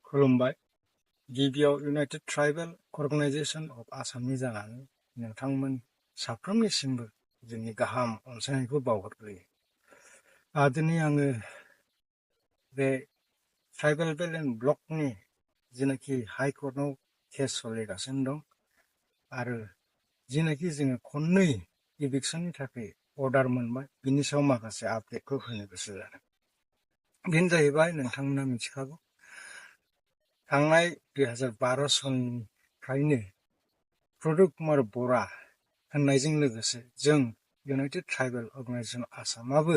खुलुमबाय गिबियाव United tribal organisation of आसामनि जानानै नोंथांमोन साफ्रोमनिसिमबो जोंनि गाहाम अनसायनायखौ बावहरग्रोयो। दिनै आङो बे ट्राइबेल बेल्ट एन्ड ब्लकनि जेनाखि हाइ कर्टआव केस सोलिगासिनो दं आरो जेनाखि जोङो खननै इभिक्सननि थाखाय अर्डार मोनबाय बिनि सायाव माखासे आपडेटखौ होनो गोसो जादों। बेनो जाहैबाय नोंथांमोना मिथिखागौ थांनाय 2012 सननिफ्रायनो प्रदीप कुमार बरा होननायजों लोगोसे जों इउनाइटेड ट्राइबेल अर्गानाइजेशन आसामाबो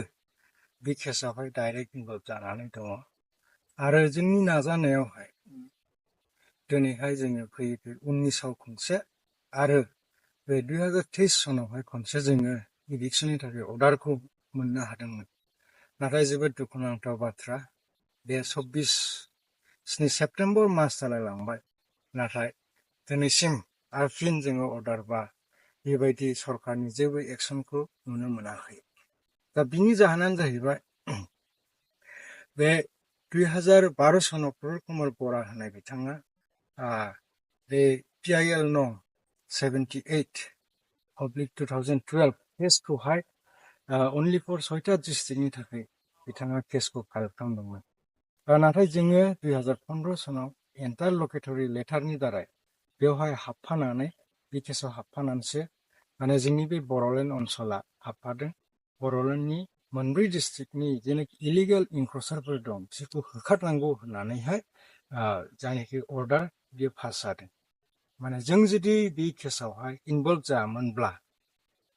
बे केसआवहाय डाइरेक्ट इनभल्भ जानानै दङ आरो जोंनि नाजानायावहाय दिनैहाय जोङो फैयै 19आव खनसे आरो बे 2023 सनावहाय खनसे जोङो इभिक्सननि थाखाय अर्डारखौ मोननो हादोंमोन। नाथाय जोबोद दुखुनांथाव बाथ्रा बे 24 सेप्तेम्बर मास जालायलांबाय नाथाय दिनैसिम आरो फिन जोङो अर्डार बा बेबायदि सरकारनि जेबो एक्सनखौ नुनो मोनाखै। दा बिनि जाहोनानो जाहैबाय बे 2012 सनाव प्रदीप कुमार बरा होननाय बिथाङा बे PIL नं 78/2012 केसखौहाय only for 6टा डिस्ट्रिक्टनि थाखाय बिथाङा केसखौ फाइल खालामदोंमोन। नाथाय जोङो 2015 सनाव इन्टारलकेटरि लेटारनि दारै बेवहाय हाबफानानै बे केसआव हाबफानानैसो माने जोंनि बे बर'लेण्ड ओनसोला हाबफादों। बर'लेण्डनि मोनब्रै डिस्ट्रिक्टनि जेनाखि इलिगेल इनक्रचारफोर दं बिसोरखौ होखारनांगौ होननानैहाय जायनाखि अर्डार बियो पास जादों। माने जों जुदि बे केसआवहाय इनभल्भ जायामोनब्ला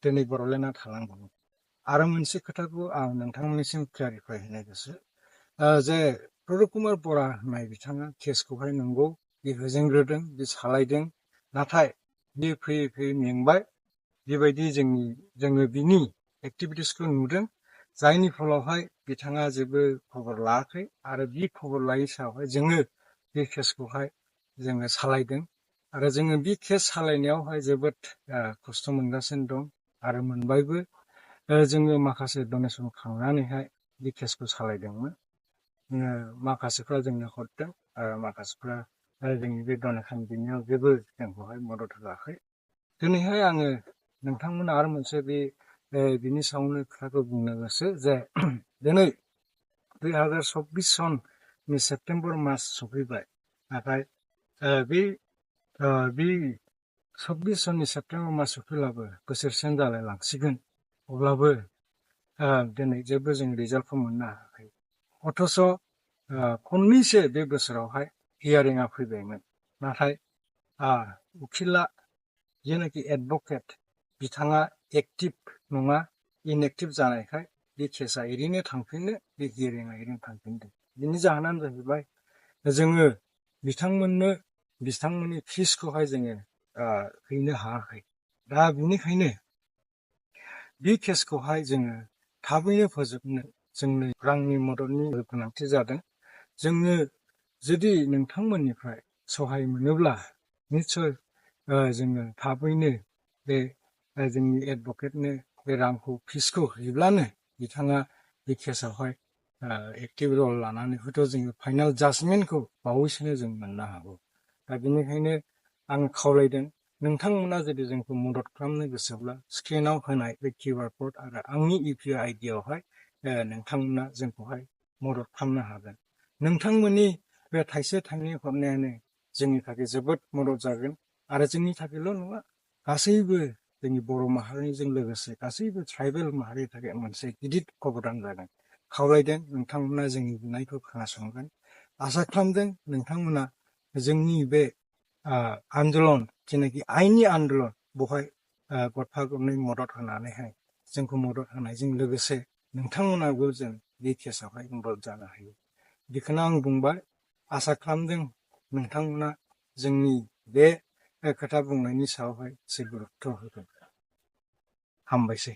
दिनै बर'लेण्डआ थालांगौमोन। आरो मोनसे खोथाखौ आं नोंथांमोननिसिम क्लियारिफाइ होनो गोसो जे प्रदीप कुमार बरा होननाय बिथाङा केसखौहाय नंगौ बे होजेनग्रोदों बे सालायदों नाथाय बे फैयै फैयै मेंबाय बेबायदि जोङो बिनि एक्टिभिटिसखौ नुदों जायनि फलावहाय बिथाङा जेबो खबर लायाखै आरो बे खबर लायै सायावहाय जोङो बे केसखौहाय जोङो सालायदों आरो जोङो बे केस सालायनायावहाय जोबोद खस्थ' मोनगासिनो दं आरो मोनबायबो। जोङो माखासे डनेसन खांनानैहाय बे केसखौ सालायदोंमोन। माखासेफ्रा जोंनो हरदों आरो माखासेफ्रा जोंनि बे डनेसन बिनायाव जेबो जोंखौहाय मदद होआखै। दिनैहाय आङो नोंथांमोना आरो मोनसे बिनि सायावनो खोथाखौ बुंनो गोसो जे दिनै 2024 सननि सेप्तेम्बर मास सफैबाय नाथाय बे 24 सननि सेप्तेम्बर मास सफैब्लाबो बोसोरसेयानो जालाय लांसिगोन अब्लाबो दिनै जेबो जों रिजाल्टखौ मोननो हायाखै। अथ'स' खननैसो बे बोसोरावहाय हियारिंआ फैबायमोन नाथाय उखिला जेनाखि एडभकेट बिथाङा एक्टिभ नङा इनएक्टिभ जानायखाय बे केसआ ओरैनो थांफिननो बे हियारिंआ ओरैनो थांफिनदों। बिनि जाहोनानो जाहैबाय जोङो बिथांमोननि फिसखौहाय जोङो हैनो हायाखै। दा बिनिखायनो बे केसखौहाय जोङो थाबैनो फोजोबनो जोंनो रांनि मददनि गोनांथि जादों। जोङो जुदि नोंथांमोननिफ्राय सहाय मोनोब्ला निस्सय जोङो थाबैनो बे जोंनि एडभकेटनो बे रांखौ फिसखौ हैब्लानो बिथाङा बे केसआवहाय एक्टिभ रल लानानै हयथ' जोङो फाइनाल जाजमेन्टखौ बावैसोनो जों मोननो हागौ। दा बेनिखायनो आं खावलायदों नोंथांमोना जुदि जोंखौ मदद खालामनो गोसोब्ला स्क्रिनाव होनाय बे QR कड आरो आंनि UPI आइडियावहाय नोंथांमोना जोंखौहाय मदद खालामनो हागोन। नोंथांमोननि बे थाइसे थाइनै हरनायानो जोंनि थाखाय जोबोद मदद जागोन आरो जोंनि थाखायल' नङा गासैबो जोंनि बर' माहारिजों लोगोसे गासैबो ट्राइबेल माहारिनि थाखाय मोनसे गिदिर अबदान जागोन। खावलायदों नोंथांमोना जोंनि बिनायखौ खोनासंगोन। आसा खालामदों नोंथांमोना जोंनि बे आन्दलन जेनाखि आइननि आन्दलन बेवहाय गरफा गरनै मदद होनानैहाय जोंखौ मदद होनायजों लोगोसे नोंथांमोनाबो जों बे केसआवहाय इनभल्भ जानो हायो। बेखौनो आं बुंबाय। आसा खालामदों नोंथांमोना जोंनि बे खोथा बुंनायनि सायावहाय एसे गुरुत्थ' होगोन। हामबायसै।